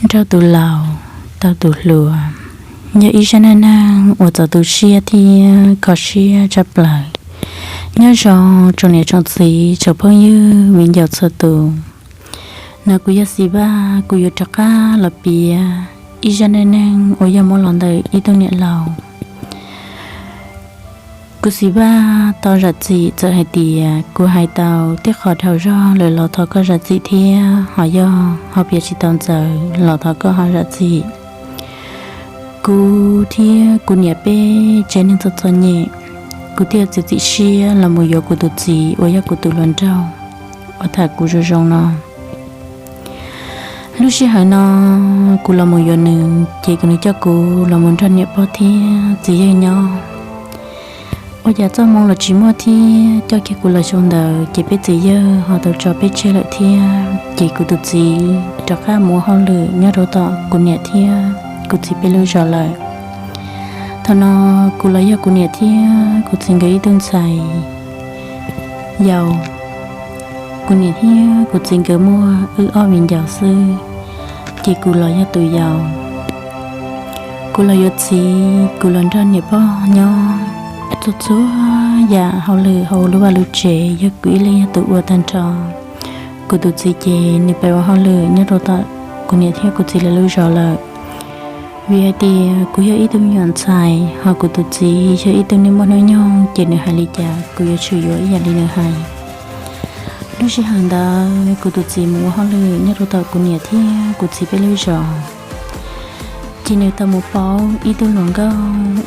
Nrog tus laus tau tus hluas, yog ib zaj neej neeg uas txaus tu siab thiab kho siab tshaj plaws. Nyob zoo tsoom niam tsoom txiv tsoom phooj ywg viv ncaus txhua tus, no kuv yog Xi Vaj, kuv yuav rov qab los piav ib zaj neej neeg uas yog muab los ntawm ib tug niam laus. Kuv Xi Vaj tau zam txim txawm hais tias kuv hais tau tej qho dhau zog lawm los thov koj zam txim thiab, ho yog ho piav tsis tau ntxaws los thov koj ho zam txim. Kuv thiab kuv niam peb tsev neeg txom txom nyem, kuv thiaj txiav txim siab los mus yuav kuv tus txiv uas yog kuv tus hluas nraug uas tham kuv zoo zoo no. Lub sij hawm no kuv los mus yuav nws ces nws coj kuv los mus nrog niam pog thiab txiv yawg nyob. Ua cas txoj hmoo los tsis muaj thiab coj kiag kuv los xyoo ntawd ces peb txiv yawg ho tau tso peb tseg lawm thiab, ces kuv tus txiv rov qab mus ua hauj lwm nyob rau tom kuv niam thiab kuv txiv peb lub zos lawm. Thaum no kuv los yog kuv niam thiab kuv txiv nkawd ib tug ntxhais yau. Kuv niam thiab kuv txiv nkawd muaj wb ob viv ncaus xwb, ces kuv los yog tus yau. Kuv los yuav txiv, kuv los nrog niam pog nyob, txhua txhua yam hauj lwm hauv lub vaj lub tsev yog kuv ib leeg yog tus ua tag nrho. Kuv tus txiv ces nws pab ua hauj lwm nyob rau tom kuv niam thiab kuv txiv lawv lub zos lawm. Vim hais tias kuv yog ib tug me nyuam ntxhais, ho kuv tus txiv yog ib tug neeg muaj hnub nyoog, ces nws hais li cas kuv yuav tsum yuav ib yam li nws hais. Lub sij hawm ntawd kuv tus txiv mus ua hauj lwm nyob rau tom kuv niam thiab kuv txiv peb lub zos, ces nws tau mus paub ib tug hluas nkauj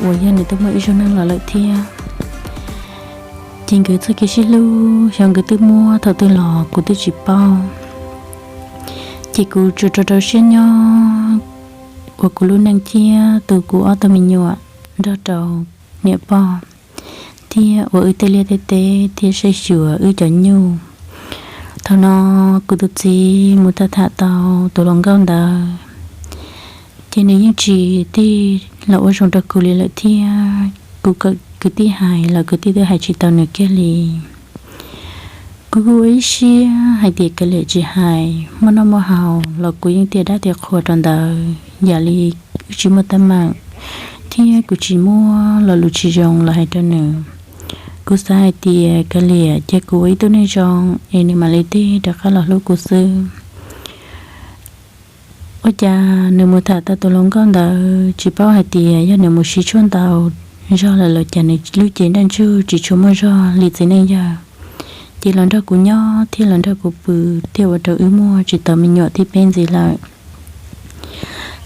uas yog nws twb muaj ib zaug neej los lawm thiab. Ces nkawd txoj kev sib hlub xyov nkawd twb muaj thaum twg los kuv twb tsis paub. Ces kuv tsuas rau rau siab nyob ua kuv lub neej thiab tu kuv ob tug me nyuam nrog rau niam pog, thiab ua wb tej liaj tej teb thiab saib xyuas wb cov nyuj. Thaum no kuv tus txiv mus tham tham tau tus hluas nkauj ntawd, ces nws yeej tsis tig los ua zoo rau kuv li lawm thiab. Kuv kom kwv tij hais los kwv tij twb hais tsis tau nws kiag li. Kuv kuj ua ib siab hais tias kav liam tsis hais, muaj noj muaj haus los kuv yeej tiam dab tiam qhuas rau ntawd yam li wb tsis muaj teeb meem, thiab kuv tsis muaj lo lus tsis zoo los hais rau nws. Kuv xav hais tias kav liam cia kuv ua ib tug neeg zoo es nws mam li tig rov qab los hlub kuv xwb. Ua cas nws mus tham tau tus hluas nkauj ntawd, tsis paub hais tias yog nws mus siv tshuaj ntau zog lawm los cas nws lub cev ntaj ntsug tsis tshua muaj zog li txiv neej yawg, ces los nrog kuv nyob thiab los nrog kuv pw, thiaj ua rau wb muaj tsis tau me nyuam thib peb ntxiv lawm.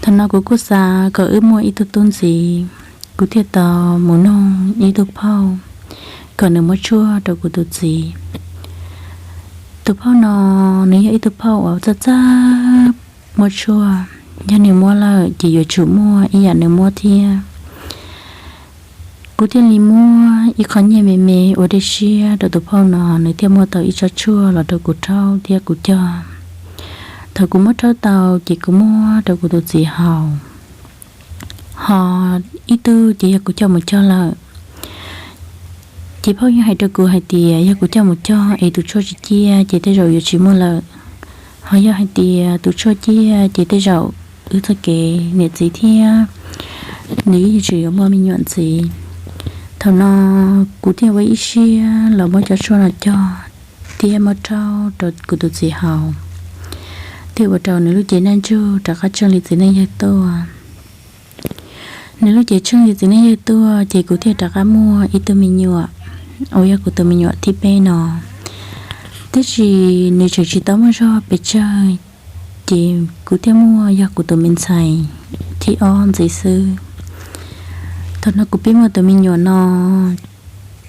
Thaum no kuv kuj xav kom wb muaj ib tug tub ntxiv, kuv thiaj tau mus nug ib tug phauj kom nws muab tshuaj rau kuv tus txiv. Tus phauj no nws yog ib tug phauj uas txawj txawj muab tshuaj, yog nws muab lawm ces yuav tsum muaj ib yam nws muab thiab. Kuv thiaj li muab ib qho nyiaj me me ua dej siab rau tus phauj no, nws thiaj muab tau ib tsob tshuaj los rau kuv rhaub thiab kuv cog. Thaum kuv muab rhaub tau ces kuv muab rau kuv tus txiv haus, ho ib tug ces yog kuv coj mus cog lawm. Ces phauj yeej hais rau kuv hais tias yog kuv coj mus cog es tus tshuaj tsis ciaj ces tej zaum yuav tsis muaj lawm, ho yog hais tias tus tshuaj ciaj ces tej zaum wb txoj kev niam txiv thiab nws yeej yuav tsum yuav muaj me nyuam ntxiv. Thaum no kuv thiaj ua ib siab los muab cov tshuaj no cog thiab muab rhaub rau kuv tus txiv haus, thiaj ua rau nws lub cev ntaj ntsug rov qab tsheej li txiv neej yawg tuaj. Nws lub cev tsheej li txiv neej yawg tuaj ces kuv thiaj rov qab muaj ib tug me nyuam uas yog kuv tus me nyuam thib peb no. Tab sis nws tseem tsis tau muaj zog pes tsawg, ces kuv thiaj muaj yog kuv tus me ntxhais thib ob ntxiv xwb. Thaum no kuv pib muaj tus me nyuam no,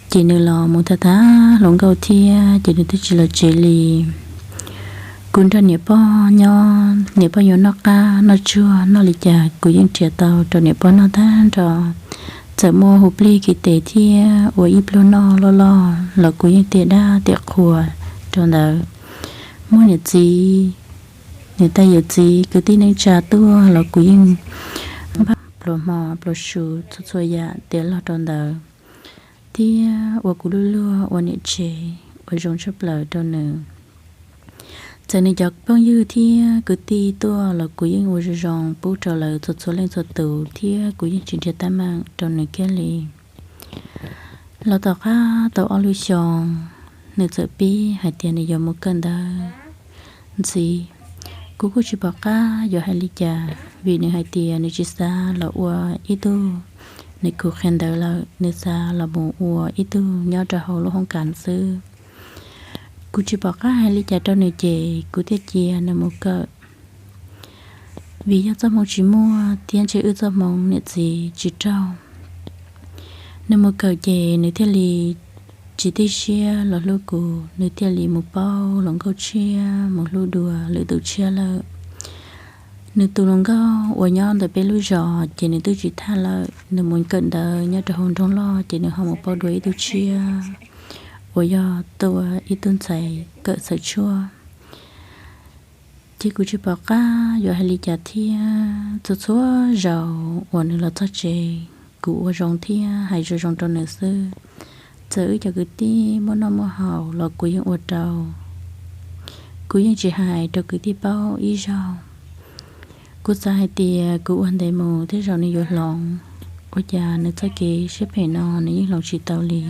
ces nws los mus tham tham hluas nkauj thiab ces nws twb tsis los tsev li. Kuv nrog niam pog nyob, niam pog yuav noj qab noj tsuag noj li cas kuv yeej nrhiav tau rau niam pog noj tag nrho. Txawm muaj hu plig kiv tes thiab ua ib pluag noj loj loj los kuv yeej tiam dab tiam qhuas rau ntawd. Muaj niam txiv, niam tais yawm txiv kwv tij neej tsa tuaj los kuv yeej npaj pluas hmo pluas su txhua txhua yam tiav log rau ntawd, thiab ua kuv lub luag ua niam tsev uas zoo tshaj plaws rau nws. Txawm nws cov phooj ywg thiab kwv tij tuaj los kuv yeej ua zoo zoo pub rau lawv txhua txhua leej txhua tus thiab kuv yeej tsis nrhiav teeb meem rau nws kiag li. Los tom qab tau ob lub xyoo, nws txawm pib hais tias nws yuav mus kawm ntawv ntxiv. Kuv kuj tsis pom qab yuav hais li cas vim nws hais tias nws tsis xav los ua ib tug niam khub qhia ntawv lawm, nws xav los mus ua ib tug nyob rau hauv lub hoob kas xwb. Kuv tsis pom qab hais li cas rau nws ces kuv thiaj cia nws mus kawm. Vim yog txoj hmoo tsis muaj thiab ntshe wb txoj hmoo niam txiv tsis raug, nws mus kawm ces nws thiaj li tsis tib siab los hlub kuv, nws thiaj li mus paub hluas nkauj tshiab, mus hlub dua lwm tus tshiab lawm. Nws tus hluas nkauj uas nyob ntawm peb lub zos ces nws twb tsis tham lawm, nws mus kawm ntawv nyob rau hauv nroog loj ces nws ho mus paub dua ib tug tshiab uas yog tuaj ib tug ntxhais kawm txawm tshuaj. Ces kuv tsis pom qab yuav hais li cas thiab, txhua txhua zaus uas nws los txog tsev, kuv ua zoo thiab hais zoo zoo rau nws xwb. Txawm wb cov kwv tij muaj noj muaj haus los kuv yeej ua rau, kuv yeej tsis hais rau kwv tij paub ib zaug. Kuv xav hais tias kuv ua ntev mus tej zaum nws yuav hloov, ua cas nws txoj kev siab phem no nws yeej hloov tsis tau li.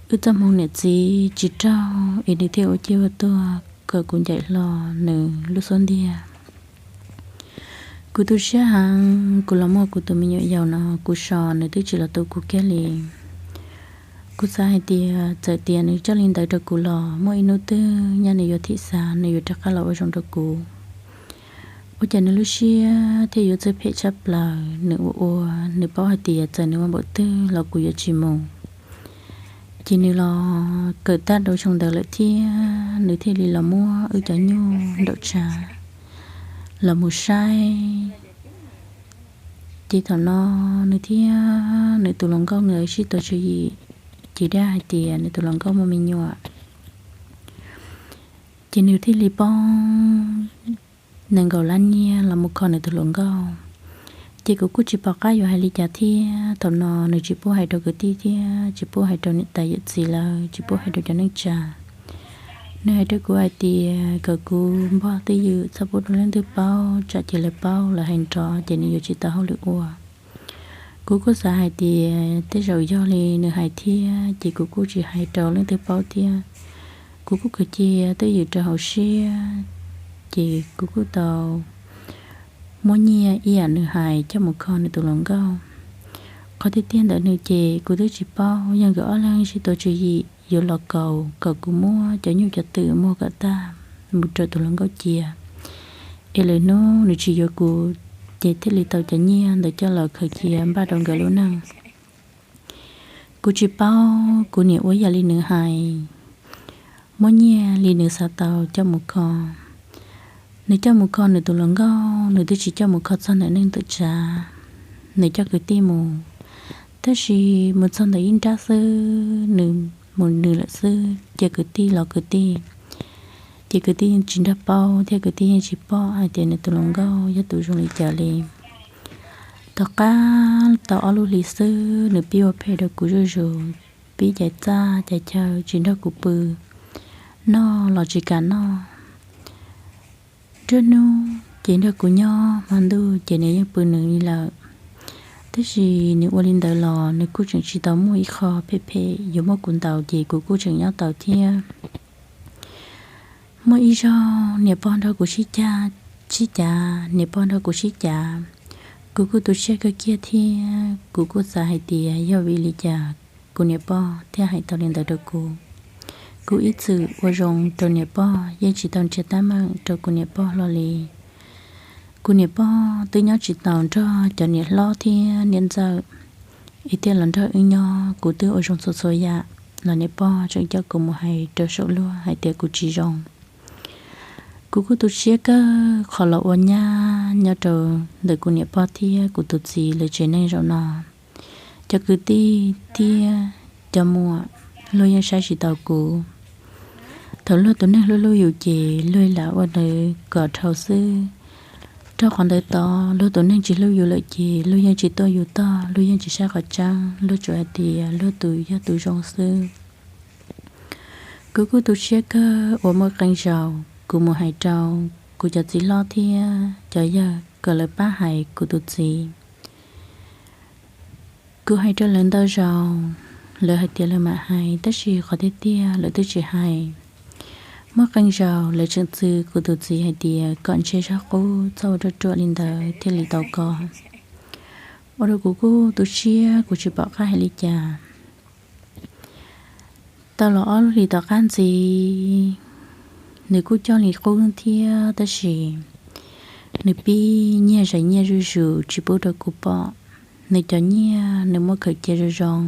Wb txoj hmoo niam txiv tsis raug es nws thiaj ua ciaj ua tuag kom kuv ncaim hlo nws lub xub ntiag. Kuv tu siab heev, kuv los muaj kuv tus me nyuam yaus no kuv so nws twb tsis los tu kuv kiag li. Kuv xav hais tias txawm tias nws coj li ntawd rau kuv los muaj ib hnub twg nyaj nws yuav thim xav nws yuav rov qab los ua zoo rau kuv. Ua cas nws lub siab thiaj yuav txawj phem tshaj plaws, nws ua ua nws paub hais tias txawm nws ua npaum twg los kuv yuav tsis mus. Ces nws los kawm tag rau xyoo ntawd lawm thiab nws thiaj li los muab wb cov nyuj nraum tsav los mus saib. Ces thaum no nws thiab nws tus hluas nkauj nkawd sib tau tswv yim, ces dag hais tias nws tus hluas nkauj muaj me nyuam. Ces nws thiaj li poob nees nkaum lab nyiaj los mus kho nws tus hluas nkauj. Ces kuv kuj tsis pom qab yuav hais li cas thiab, thaum no nws tsis pub hais rau kwv tij thiab tsis pub hais rau niam tais yawm txiv lawv, tsis pub hais rau cov neej tsa. Nws hais rau kuv hais tias kom kuv npog twj ywm txhob pub rau leej twg paub, tsam ces lawv paub lawv hais nrov ces nws yuav tsis tau hauj lwm ua. Kuv kuj xav hais tias tej zaum yog li nws hais thiab, ces kuv kuj tsis hais rau leej twg paub thiab. Kuv kuj khaws cia twj ywm rau hauv siab, ces kuv kuj tau muab nyiaj ib yam nws hais coj mus kho nws tus hluas nkauj. Qhov tiag tiag ntawm nws ces kuv twb tsis paub, yog nkawd ob leeg sib tau tswv yim yuav los kaus kom kuv muab cov nyuj cov twm muag kom tag mus rau tus hluas nkauj cia, es lwm hnub nws tsis yuav kuv, ces thiaj li tau cov nyiaj ntawd coj los khaws cia npaj rau nkawd lub neej. Kuv tsis paub, kuv niam ua yam li nws hais, muab nyiaj li nws xav tau coj mus kho. Nws coj mus kho nws tus hluas nkauj, nws twb tsis coj mus kho txog ntawm neej ntawm tsav, nws coj kwv tij mus. Tab sis mus txog ntawm ib nrab xwb, nws mus nws lawm xwb, ces kwv tij los kwv tij, ces kwv tij yeej tsis nrog paub thiab kwv tij yeej tsis pom hais tias nws tus hluas nkauj yog tus zoo li cas li. Tom qab tau ob lub hlis xwb, nws pib ua phem rau kuv zuj zus, pib cais txaj cais chaw, tsis nrog kuv pw, noj los tsis kam noj. Nruab hnub ces nrog kuv nyob, hmo ntuj ces nws yeej pw nws li lawm. Tab sis nws ua li ntawd los nws kuj tseem tsis tau muaj ib qho phem phem yuav muab kuv ntaus, ces kuv kuj tseem nyob tau thiab. Muaj ib zaug niam pog nrog kuv sib cav, sib cav, niam pog nrog kuv sib cav, kuv kuj tu siab kawg kiag thiab kuv kuj xav hais tias yog vim li cas kuv niam pog thiaj hais tau li ntawd rau kuv. Kuv ib txwm ua zoo rau niam pog, yeej tsis tau nrhiav teeb meem rau kuv niam pog hlo li. Kuv niam pog twb nyob tsis taus nrog cov niam hlob thiab niam ntxawm, es thiaj los nrog wb nyob. Kuv twb ua zoo txhua txhua yam los niam pog tseem coj kuv mus hais rau saum luag hais tias kuv tsis zoo. Kuv kuj tu siab kawg qhov los ua nyab nyob rau ntawm kuv niam pog thiab kuv tus txiv lawv tsev neeg zaum no. Cov kwv tij thiab cov muam, luag yeej saib tsis taus kuv. Thaum luag tus neeg hlub hlub yus ces luag lam ua ntawd kom dhau xwb. Rau qhov ntawd tod luag tus neeg tsis hlub yus lawm ces luag yeej tsis tuaj yus tog, luag yeej tsis saib qhov tseeb, luag tsuas hais tias luag tus yog tus zoo xwb. Kuv kuj tu siab kawg uas muaj qee zaus kuv mus hais rau kuv cov txiv hlob thiab cov yawg kom lawv pab hais kuv tus txiv. Kuv hais rau lawv ntau zaus, lawv hais tias lawv mam hais, tab sis qhov tiag tiag lawv twb tsis hais. Muaj qee zaus lawv tseem txwv kuv tus txiv hais tias kom ntshe zog qub txhob ua ruaj ruaj li ntawd thiaj li tau kos. Ua rau kuv kuj tu siab, kuv tsis pom qab hais li cas. Tau los ob lub hlis tom qab ntxiv, nws kuj coj li qub thiab, tab sis nws pib nyiag zais nyiaj zuj zus tsis pub rau kuv pom. Nws cov nyiaj nws muab khaws cia zoo zoo,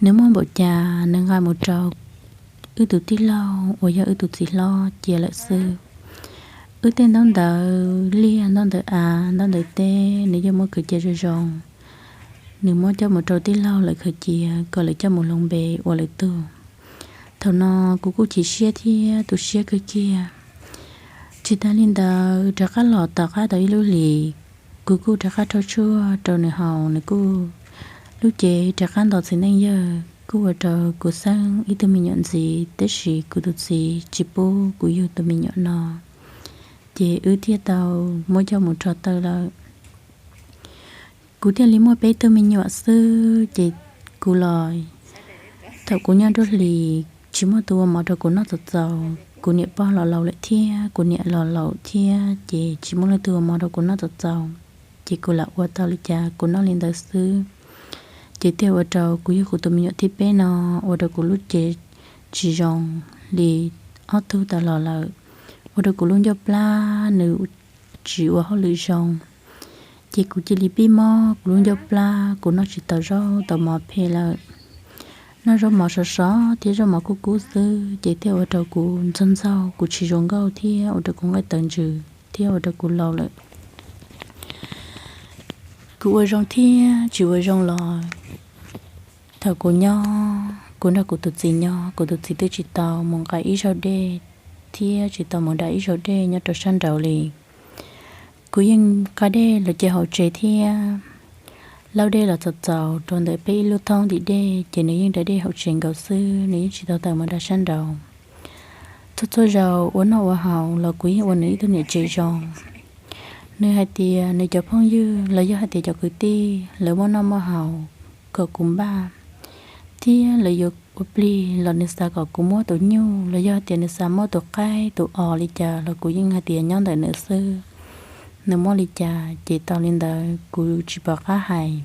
nws muaj npaum cas nws nqa mus rau wb tus tij laug uas yog wb tus txiv hlob cia lawm xwb. Wb tej ntaub ntawv liaj, ntaub ntawv av, ntaub ntawv teb, nws yeej muab khaws cia zoo zoo. Nws muab coj mus rau tij laug lawv khaws cia kom lawv coj mus hloov npe ua lawv tug. Thaum no kuv kuj chim siab thiab tu siab kawg kiag. Tsis tas li ntawd, rov qab los tom qab tau ib lub hlis, kuv kuj rov qab rau tshuaj rau nws haus, nws kuj, lub cev rov qab nto txiv neej yawg, kuj ua rau kuv xeeb ib tug me nyuam ntxiv, tab sis kuv tus txiv tsis pub kuv yug tus me nyuam no, ces wb thiaj tau muab coj mus rho tawm lawm. Kuv thiaj li muaj peb tug me nyuam xwb, ces kuv los, thaum kuv nyob nruab hlis tsis muaj tus ua mov rau kuv noj txaus txaus, kuv niam pog los laus lawm thiab kuv niam los laus thiab, ces tsis muaj leej twg ua mov rau kuv noj txaus txaus, ces kuv lam ua tau li cas kuv noj li ntawd xwb. Ces thiaj ua rau kuv yug kuv tus me nyuam thib peb no, ua rau kuv lub cev tsis zoo li ob tug tas los lawm, ua rau kuv lub ncauj plab nws tsis ua hauj lwm zoo. Ces kuv cia li pib mob kuv lub ncauj plab, kuv noj tsis tau zaub tau mov phem lawm. Noj zaub mov sov sov thiab zaub mov kub kub xwb, ces thiaj ua rau kuv ntxaug ntxaug, kuv tsis zoo nkauj thiab ua rau kuv nqaij tawv ntsws thiab ua rau kuv laus lawm. Kuv ua zoo thiab tsis ua zoo los, thaum kuv nyob, kuv nrog kuv tus txiv nyob, kuv tus txiv twb tsis tau mus nqa ib zaug dej thiab tsis tau mus da ib zaug dej nyob rau sab nraud li. Kuv yeej nqa dej los cia hauv tsev thiab, lauj dej los txaus txaus rau ntawm peb ib lub thoob ntim dej, ces nws yeej da dej hauv tsev nkaus xwb, nws yeej tsis tau tawm mus da sab nraud. Txhua txhua zaus ua noj ua haus los kuv yeej ua nws ib tug niam tsev zoo. Nws hais tias nws cov phooj ywg los yog hais tias cov kwv tij lawv muaj noj muaj haus kom kuv npaj, thiab lawv yuav ua plig los nws xav kom kuv muab tus nyuj los yog hais tias nws xav muab tus qaib tus os li cas los kuv yeej hais tias nyob ntawm nws xwb, nws muab li cas ces tau li ntawd, kuv tsis pom qab hais.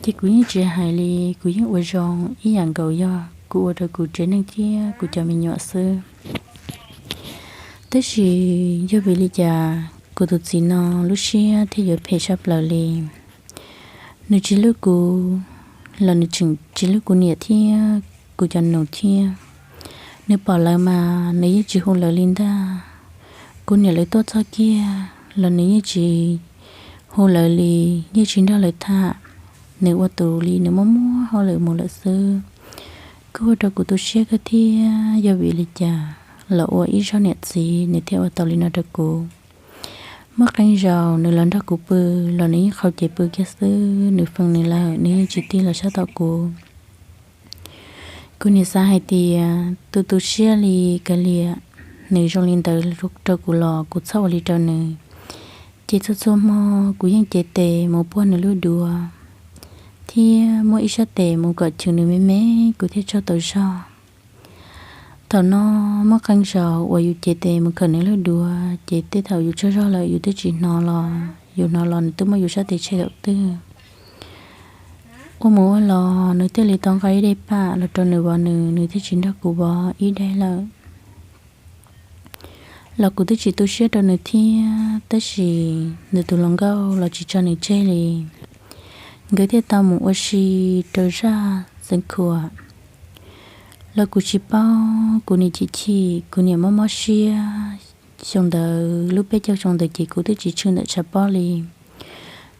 Ces kuv yeej tsis hais li, kuv yeej ua zoo ib yam nkaus yog kuv ua rau kuv tsev neeg thiab kuv cov me nyuam xwb. Tab sis yog vim li cas kuv tus txiv no lub siab thiaj yuav phem sab plaws li. Nws tsis hlub kuv los nws tseem tsis hlub kuv niam thiab kuv cov nus thiab. Nws pom lawv mas nws yeej tsis hu lawv li ntag. Kuv niam lawv tuaj txog kiag los nws yeej tsis hu lawv li, yeej tsis nrog lawv tham. Nws ua tus li nws muaj muaj hauj lwm mus lawm xwb. Kuj ua rau kuv tu siab kawg thiab, yog vim li cas los ua ib zaug niam txiv nws thiaj ua tau li no rau kuv. Muaj qee zaus nws los nrog kuv pw los nws yeej qhau cev pw kiag xwb, nws feem nws lawm nws yeej tsis tig los sab tom kuv. Kuv niam xav hais tias tu tu siab li kav liam, nws zoo li ntawd rau kuv los kuv txhob ua li rau nws. Ces txhua txhua hmo kuv yeej cev tes mus puag nws lub duav, thiab muab ib sab tes mus kom chwv nws me me, kuv thiaj tsaug tau zog. Thaum no muaj qee zaus uas yus cev tes mus khawm nws lub duav, ces tej thaum yus tsaug zog lawm yus twb tsis hnov los, yus hnov los nws twb muab yus sab tes tshem thaum twg. Ua mus ua los nws thiaj li tau nqa ib daim pam los rau nws vov nws, nws thiaj tsis nrog kuv vov ib daim lawm. Los kuv twb tsis tu siab rau nws thiab, tab sis nws tus hluas nkauj los tsis tso nws tseg li. Nkawd thiaj tau mus ua si rau zaj Xeev Khuam. Los kuv tsis paub, kuv niam chim chim, kuv niam mob mob siab. Xyoo ntawd lub peb caug xyoo ntawd ces kuv twb tsis tshwj ntawm tshav pob li.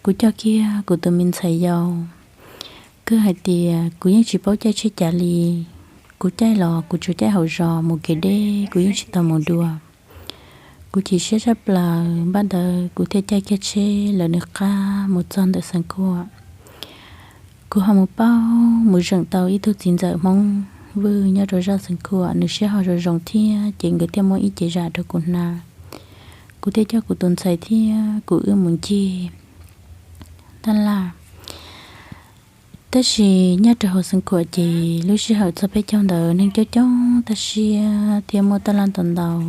Kuv coj kiag kuv tus me ntxhais yau, kawg hais tias kuv yeej tsis paub caij tsheb cas li. Kuv caij los kuv tsuas caij hauv zos mus kev deb, kuv yeej tsis tau mus dua. Kuv chim siab tshaj plaws, npaj ntawd kuv thiaj caij kiag tsheb lawv nws qab mus txog ntawm Xeev Khuam. Kuv ho mus paub mus zeem tau ib tug txiv ntxawm Hmoob Vwj nyob rau zaj xeev khuam nws sib haum zoo zoo thiab ces nkawd thiaj muaj ib ce zam rau kuv hnav. Kuv thiaj coj kuv tus ntxhais thiab kuv wb mus ncig taj laj. Tab sis nyob rau hauv xeev khuam ces lub sij hawm txog peb caug ntawd neeg coob coob tag siab thiab muaj taj laj ntau ntau.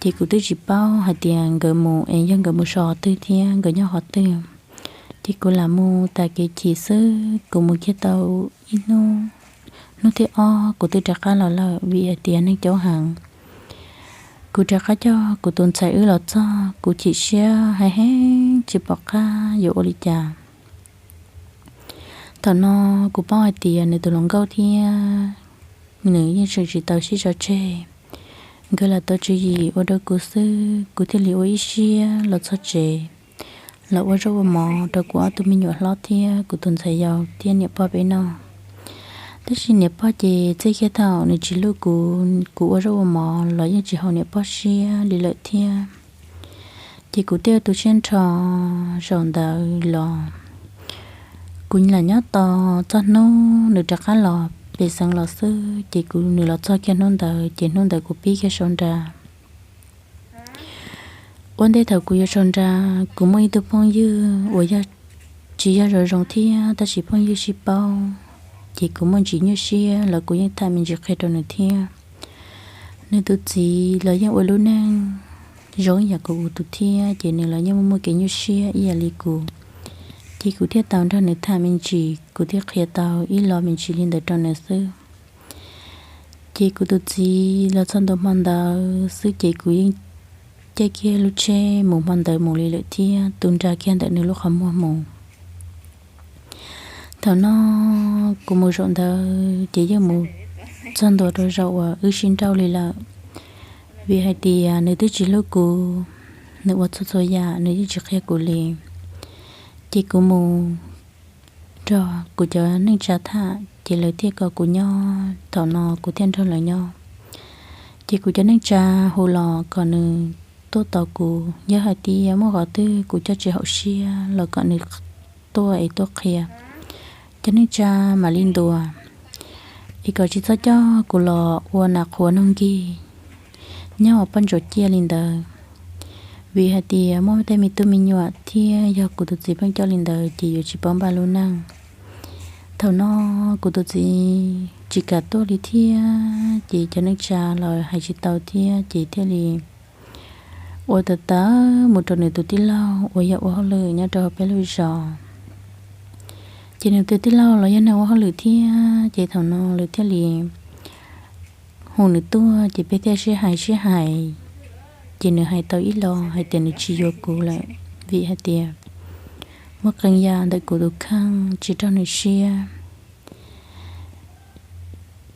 Ces kuv twb tsis paub hais tias nkawd mus es yog nkawd mus so qhov twg thiab nkawd nyob qhov twg. Ces kuv lam mus tas kev chim xwb, kuv mus kiag tau ib hnub, hnub thib ob kuv twb rov qab los lawm vim hais tias neeg coob heev. Kuv rov qab coj kuv tus ntxhais wb los txog, kuv chim siab heev heev tsis pom qab yuav ua li cas. Thaum no kuv paub hais tias nws tus hluas nkauj thiab nws yeej tseem tsis tau sib tso tseg. Nkawd lam tau tswv yim ua rau kuv xwb, kuv thiaj li ua ib siab los txog tsev, los ua zaub ua mov rau kuv ob tug me nyuam hlob thiab kuv tus ntxhais yau thiab niam pog peb noj. Tab sis niam pog ces txij kiag thaum nws tsis hlub kuv, kuv ua zaub ua mov los yeej tsis haum niam pog siab li lawm thiab. Ces kuv thiaj tu siab nrho zaum ntawd los. Kuv lam nyob tos txog hnub nws rov qab los pem xeev los xwb, ces kuv, nws los txog kiag hnub ntawd ces hnub ntawd kuv pib kiag sau nra. Ua ntej thaum kuv yuav sau nra, kuv muaj ib tug phooj ywg uas yog tsis yog zoo zoo thiab tab sis phooj ywg sib paub, ces kuv muaj ntsis nyuaj siab los kuv yeej tham me ntsis qhia rau nws thiab. Nws tus txiv los yeej ua lub neej zoo ib yam kuv tus thiab, ces nws los yeej muaj muaj kev nyuaj siab ib yam li kuv. Ces kuv thiaj tau nrog nws tham me ntsis, kuv thiaj qhia tau ib lo me ntsis li ntawd rau nws xwb. Ces kuv tus txiv los txog ntua hmo ntawd xwb ces kuv yeej caij kiag lub tsheb mus hmo ntawd mus li lawm thiab tu nra kiag ntawm nws lub qhov muag mus. Thaum no kuv mus zaum ntawd ces yeej mus txog ntua rau zaum uas wb sib nrauj li lawm, vim hais tias nws twb tsis hlub kuv, nws ua txhua txhua yam nws yeej tsis qhia kuv li. Ces kuv mus nrog kuv cov neej tsa tham ces lawv thiaj kom kuv nyob, thaum no kuv thiaj nrog lawv nyob. Ces kuv cov neej tsa hu los kom nws tuaj tos kuv, yog hais tias muaj qhov twg kuv coj tsis haum siab los kom nws tuaj es tuaj qhia. Cov neej tsa mam li ntuas es kom tsis txhob coj kuv los ua nas qhuav noog nkig nyob hauv paj ntsuas ciaj li ntawd, vim hais tias muaj tej me tub me nyuam thiab yog kuv tus txiv pheej coj li ntawd ces yuav tsis paub npaj lub neej. Thaum no kuv tus txiv tsis kam tuaj li thiab ces cov neej tsa los hais tsis tau thiab ces thiaj li ua tawv tawv mus rau nws tus tij laug uas yog ua hauj lwm nyob rau hauv peb lub zos. Ces nws tus tij laug los yog neeg ua hauj lwm thiab ces thaum no lawv thiaj li hu nws tuaj ces peb thiaj sib hais sib hais. Ces nws hais tau ib lo hais tias nws tsis yuav kuv lawm vim hais tias muaj qee yam ntawm kuv tus kheej tsis raug nws siab.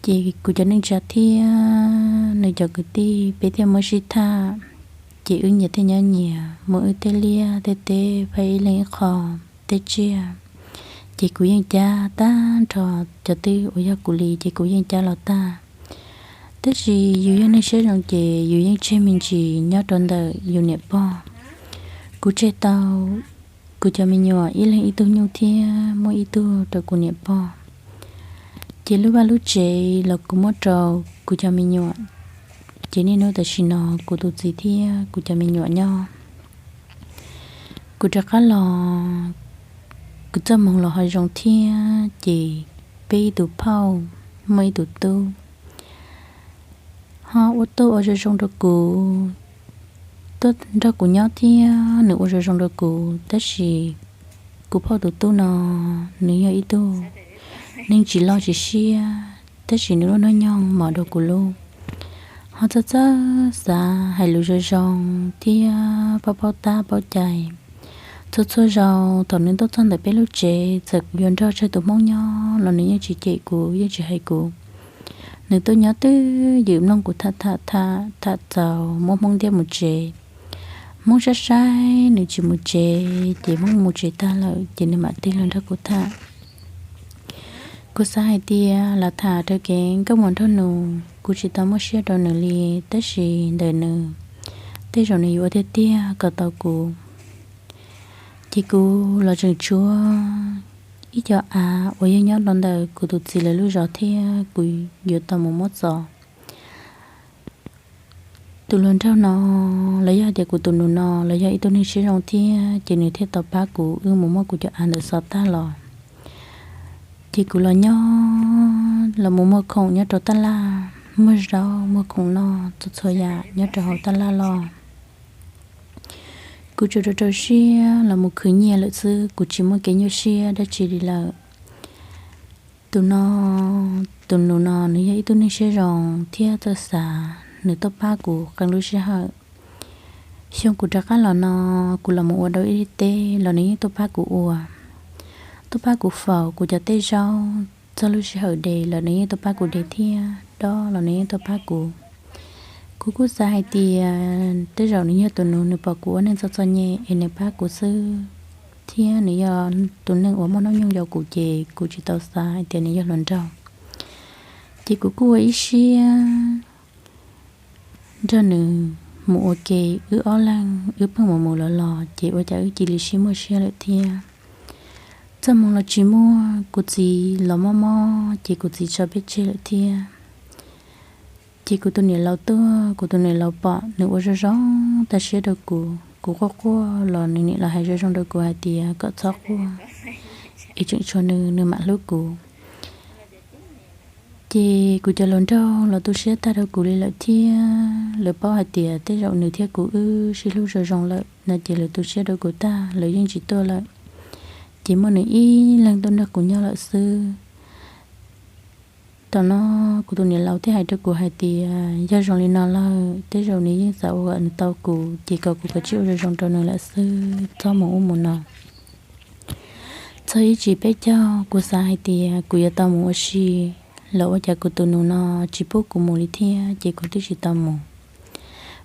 Ces kuv cov neej tsa thiab nws cov kwv tij peb thiaj muab sib tham. Ces wb nyias thiaj nyob nyias, muab wb tej liaj tej teb pab ib leeg ib qho, tej tsiaj. Ces kuv yeej cab tag nrho, cov twb uas yog kuv li ces kuv yeej cab los tag. Tab sis yus yog neeg siab zoo ces yus yeej tseg me ntsis nyob rau ntawm yus niam pog. Kuv tseg tau kuv cov me nyuam ib leeg ib tug nyuj thiab muab ib tug rau kuv niam pog. Ces lub vaj lub tsev los kuv muab rau kuv cov me nyuam. Ces niaj hnub tam sim no kuv tus txiv thiab kuv cov me nyuam nyob. Kuv rov qab los, kuv txoj hmoov los ho zoo thiab ces peb ib tug phauj muaj ib tug tub ho ua tuaj ua zoo zoo rau kuv, tuaj nrog kuv nyob thiab nws ua zoo zoo rau kuv. Tab sis kuv phauj tus tub no nws yog ib tug neeg tsis loj tsis siab, tab sis nws lub hnub nyoog mos dua kuv lub. Ho txawj txawj xav hais lus zoo zoo thiab paub paub tab paub cai. Txhua txhua zaus thaum nws tuaj txog ntawm peb lub tsev, txawm kuv yuav nrog tsawg tus hmoob nyob los nws yeej tsis cem kuv, yeej tsis hais kuv. Nws tuaj nyob twj ywm mloog kuv tham tham tham tham txaus muab hmoob ntiab mus tsev. Hmoob saib saib nws tsis mus tsev ces hmoob mus tsev tag lawm ces nws mam tig los nrog kuv tham. Kuv xav hais tias lam tham rau kev nkauj muam nraug nus, kuv tsis tau muab siab rau nws li, tab sis ntawm nws tej zaum nws yuav ua tiag tiag kom tau kuv. Ces kuv los tseem tshuav ib co av uas yog nyob rau ntawm kuv tus txiv lawv lub zos thiab kuv yuav tau mus muab txov. Tus hluas nraug no, los yog hais tias kuv tus nus no los yog ib tug neeg siab zoo thiab ces nws thiaj tau pab kuv wb mus muab kuv cov av ntawd xov tag los. Ces kuv los nyob los mus muag khoom nyob rau tab laj, muag zaub muag khoom noj txhua txhua yam nyob rau hauv tab laj los. Kuv tsuas rau rau siab los mus khwv nyiaj lawm xwb, kuv tsis muaj kev nyuaj siab dab tsi li lawm. Tus no, tus nus no nws yog ib tug neeg siab zoo thiab txawj xav, nws tuaj pab kuv qee lub sij hawm. Xyoo kuv rov qab los no, kuv los mus ua dau ib teb los nws yeej tuaj pab kuv ua, tuaj pab kuv faus kuv cov tej zaub, txog lub sij hawm de los nws yeej tuaj pab kuv de thiab, dob los nws yeej tuaj pab kuv. Kuv kuj xav hais tias tej zaum nws yog tus nus nws pom kuv ua neej txom txom nyem es nws pab kuv xwb, thiab nws yog tus neeg uas muaj hnub nyoog yau kuv ces kuv tsis tau xav hais tias nws yog hluas nraug. Ces kuv kuj ua ib siab nrog nws mus ua ke, wb ob leeg wb pheej mus mus los los ces ua cas wb cia li sib muaj siab lawm thiab. Txoj hmoo los tsis muaj, kuv txiv los mob mob ces kuv txiv tso peb tseg lawm thiab. Ces kuv tus niam laus tuaj, kuv tus niam laus pom nws ua zoo zoo tag siab rau kuv, kuv quaj quaj los nws niam laus hais zoo zoo rau kuv hais tias kom txhob quaj, es tseem tshuav nws, nws mam hlub kuv. Ces kuv cov hluas nraug los tu siab tag rau kuv li lawm thiab, lawv paub hais tias tej zaum nws thiab kuv wb sib hlub zoo zoo lawm no ces lawv tu siab rau kuv tag, lawv yeej tsis tuaj lawm. Ces muaj nws ib leeg tuaj nrog kuv nyob lawm xwb. Thaum no kuv tus niam laus thiaj hais rau kuv hais tias yog zoo li no lawm, tej zaum nws yeej xav ua kom nws tau kuv, ces kom kuv kav tsij ua zoo zoo rau nws lawm xwb, txhob mus ub mus no. Txog ib tsam peb caug kuv xav hais tias kuv yuav tau mus ua si, los ua cas kuv tus nus no tsis pub kuv mus li thiab, ces kuv twb tsis tau mus.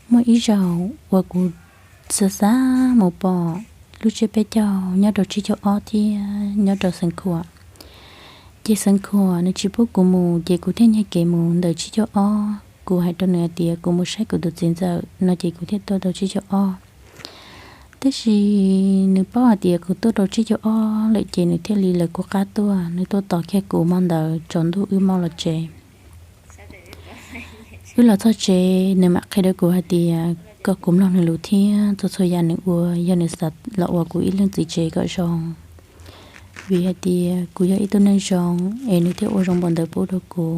Muaj ib zaug uas kuv xav xav mus pom lub tsiab peb caug nyob rau tsib caug ob thiab nyob rau Xeev Khuam. Ces Xeev Khuam nws tsis pub kuv mus, ces kuv thiaj nyiag kev mus ntawm tsib caug ob. Kuv hais rau nws hais tias kuv mus saib kuv tus txiv ntxawm no, ces kuv thiaj tuaj rau tsib caug ob. Tab sis nws paub hais tias kuv tuaj rau tsib caug ob lawm, ces nws thiaj li lawv kuv qab tuaj, nws tuaj tos kiag kuv hmo ntawd tsaus ntuj wb mam los tsev. Wb los txog tsev, nws mam qhia rau kuv hais tias kom kuv mloog nws lus thiab txhua txhua yam nws ua, yog nws xav los ua kuv ib leeg txiv tsev kom zoo. Vim hais tias kuv yog ib tug neeg zoo, es nws thiaj ua zoo npaum ntawd pub rau kuv.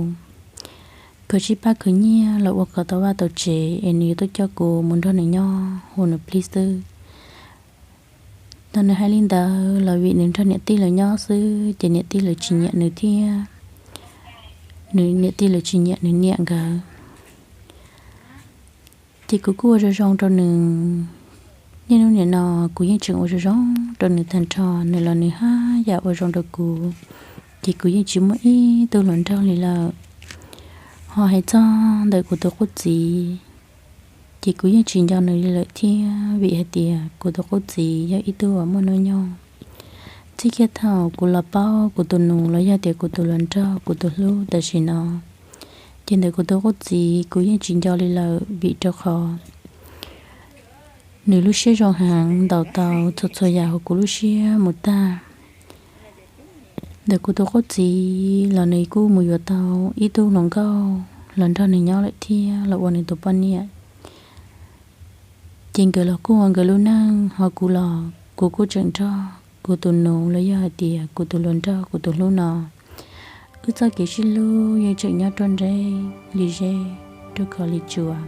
Kom tsij pab khwv nyiaj los ua kom tau vaj tau tsev, es nws yuav tuaj coj kuv mus nrog nws nyob hu nws plig xwb. Thaum nws hais li ntawd los vim nws nrog niam tij lawv nyob xwb, ces niam tij lawv tsis nyiam nws thiab, nws niam tij lawv tsis nyiam nws niam nkawd. Ces kuv kuj ua zoo zoo rau nws. Niaj hnub nim no kuv yeej tseem ua zoo zoo rau nws tag nrho, nws los nws haj yam ua zoo rau kuv, ces kuv yeej tsis muaj ib tug hluas nraug li lawm. Ho hais txog ntawm kuv tus qub txiv, ces kuv yeej tsis nco nws li lawm thiab, vim hais tias kuv tus qub txiv yog ib tug uas muaj hnub nyoog. Txij kiag thaum kuv los paub kuv tus nus los yog tias kuv tus hluas nraug, kuv tus hlub tam sim no, ces ntawm kuv tus qub txiv kuv yeej tsis nco li lawm, vim rau qhov nws lub siab zoo heev, ntaus tau txhua txhua yam hauv kuv lub siab mus tag. Ntawm kuv tus qub txiv los nws kuj mus yuav tau ib tug hluas nkauj los nrog nws nyob lawm thiab los ua nws tus poj niam. Ces nkawd los kuj ua nkawd lub neej, ho kuv los kuv kuj tseem nrog kuv tus nus los yog hais tias kuv tus hluas nraug, kuv tus hlub no. Wb txoj kev sib hlub yeej tseem nyob ruaj nreb li zeb, ruaj khov li tsuas.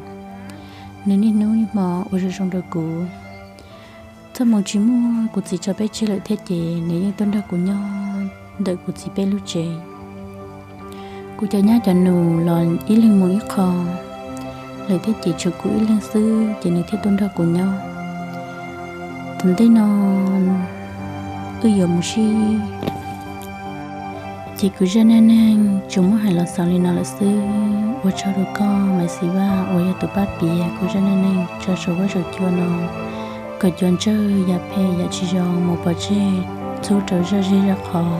Nws niaj hnub niaj hmo ua zoo zoo rau kuv. Txoj hmoo tsis muaj, kuv txiv tso peb tseg lawm thiab ces nws yeej tuaj nrog kuv nyob ntawm kuv txiv peb lub tsev. Kuv cov nyab cov nus los ib leeg mus ib qho lawm thiab ces tshuav kuv ib leeg xwb, ces nws thiaj tuaj nrog kuv nyob. Thaum ntej no wb yuav mus sib Ces kuv zaj neej neeg tsuas muab hais los xaus li no lawm xwb. Ua tsaug rau koj Maiv Xis Vaj uas yog tus pab piav kuv zaj neej neeg tso saum huab saum cua no, kom cov ntsawj yam phem yam tsis zoo mus pov tseg txhub rau zaj zej zaj qhov.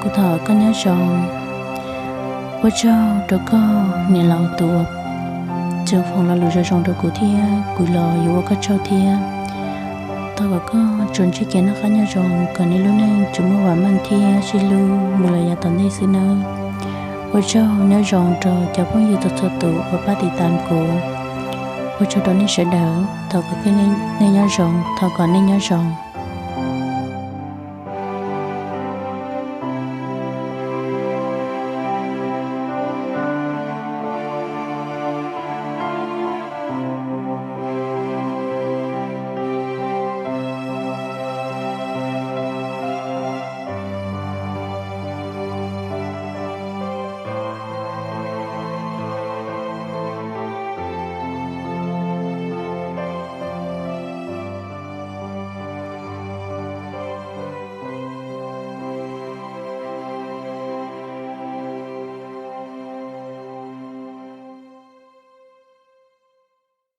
Kuv thov koj nyob zoo. Ua tsaug rau koj niam laus tus uas tseem foom lo lus zoo zoo rau kuv thiab kuv los yuav ua koj tsaug thiab. Thov kom koj tsuas ntsib kev noj qab nyob zoo, kom nej lub neej tsuas muaj vam meej thiab sib hlub mus los yav tom ntej xwb nawb. Ua tsaug nyob zoo rau cov phooj ywg txhua txhua tus uas pab tiv tam kuv. Ua tsaug rau nej sawv daws, thov kom nej nyob zoo, thov kom nej nyob zoo.